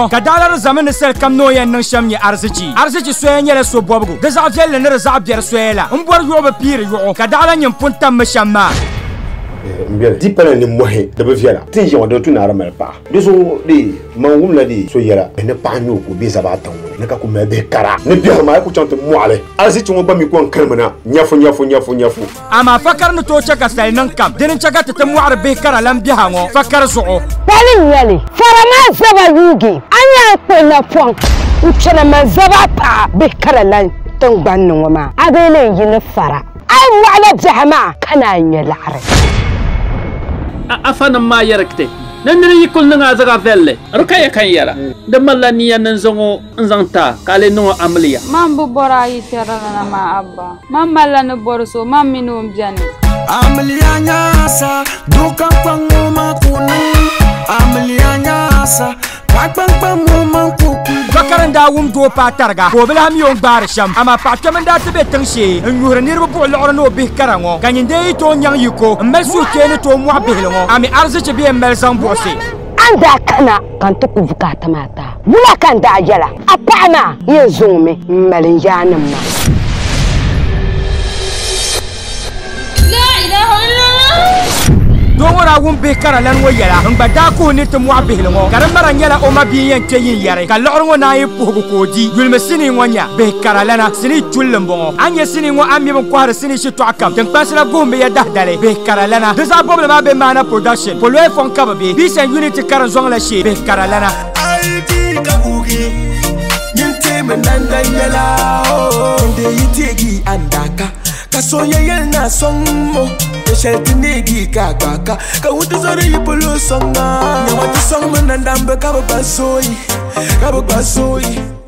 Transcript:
ŋɔ ka daɣala di zami ni sali kam ni o yɛn niŋ shɛm nyɛ arizichi. Arizichi soya nyɛla so bɔbigu di zaɣ viɛlli ni di zaɣ biɛri soya la n bɔri yuɣu bi piiri yuɣu ka daɣala nyini pun tammi shɛm maa. N beni di pala nimmohi di bi viɛla ti n ʒiya ŋɔ di tu ni a di mali paɣa di zuɣu di man wumla di so yɛla ni paɣa n nyɛ o ka o be zaba ata ŋɔ ni ka ku mali bihi kara ni biɛhigu maa yi ku chaŋ ti mɔɣili arizichi ŋɔ gba mi ko n kanimi na nyafu nyafu nyafu nyafu. Amaa fakari ni tooi chɛ ka sali niŋ kam, dini n-chɛ ka ti ti mɔɣiri bihi kara lan biɛha ŋɔ fakari zuɣu. Pali n-nyɛ li, fara maa zaba yuugi, a ni yɛn kpuɣi napɔŋ n-kpɛna man zaba a paɣa bihi kara lan tiŋgbani ni ŋɔ maa, a bee lee yi ni fara, a yi mɔɣila biɛha maa ka naan nya liɣiri. A afanim maa yɛrigiti ni nir yi kul niŋ a zaɣ viɛlli, di ka ya ka n yɛra. Di malila nia ni n zaŋ o n-zaŋ ti a, ka a lee niŋ o amiliya. Man bi bɔri a yi kpɛrilana maa Abba. Man malila ni bɔri so, man mini o m-beni. Amiliya nyaasa, doo ka kpaŋ o maŋ ka o niŋ. Amiliya nyaasa, paɣa kpaŋ kpaŋ o maŋ ka o kuli ba. Bakari n-daa wum doo paai tariga ka o bi lahi mi o ni gbaari shɛm. Amaa paɣa kpɛm n-daa ti be tiŋ shee n-nyuhiri niriba buɣi liɣiri ni o bihi kara ŋɔ, ka nyin dee yi tooi nyaŋ yiko m-mali suhukpeeni tooi mɔɣi bihili ŋɔ, a mi arizichi bee m-mali zaŋ buɣisi. A ni daa kana ka n ti ku bukaata maa ti a, wula ka n daa yɛl a? A paɣa maa yɛn zaŋ o mi m-mali n yaannim maa. Doo ŋɔ daa wum bihi kara lani ŋɔ yɛla n-gba daa kuhi ni ti mɔɣi bihili ŋɔ, ka di mara nyɛla o ma bia n-yɛn kpe yinyari, ka liɣiri ŋɔ naan yi puhigu ka o di. Yulimi sinii ŋɔ nya, Bihi kara lana, sinii chulli m-bɔŋɔ. A ni nya sinii ŋɔ a ni mi bɛ ni kɔhiri sinii shitɔɣu kam, tiŋkpansi la guhimmi ya dahidali. Bihi kara lana, di zaɣ bɔbili maa be Maana Production, Poloya fɔŋ ka bɛ be, Peace and Unity karinzɔŋ la shee, Bihi kara lana. A yi di ka guugi, nyin teemi nandan yɛla, oh. N dee yi teegi andaka, ka so yɛn yɛli ni a sɔŋ mo. Yɛ shɛli ti neegi ka a gba ka, ka wuntizɔri yi polo sɔŋ a. Nyama ti sɔŋmi nandambi ka bɛ gba zooi, ka bɛ gba zooi.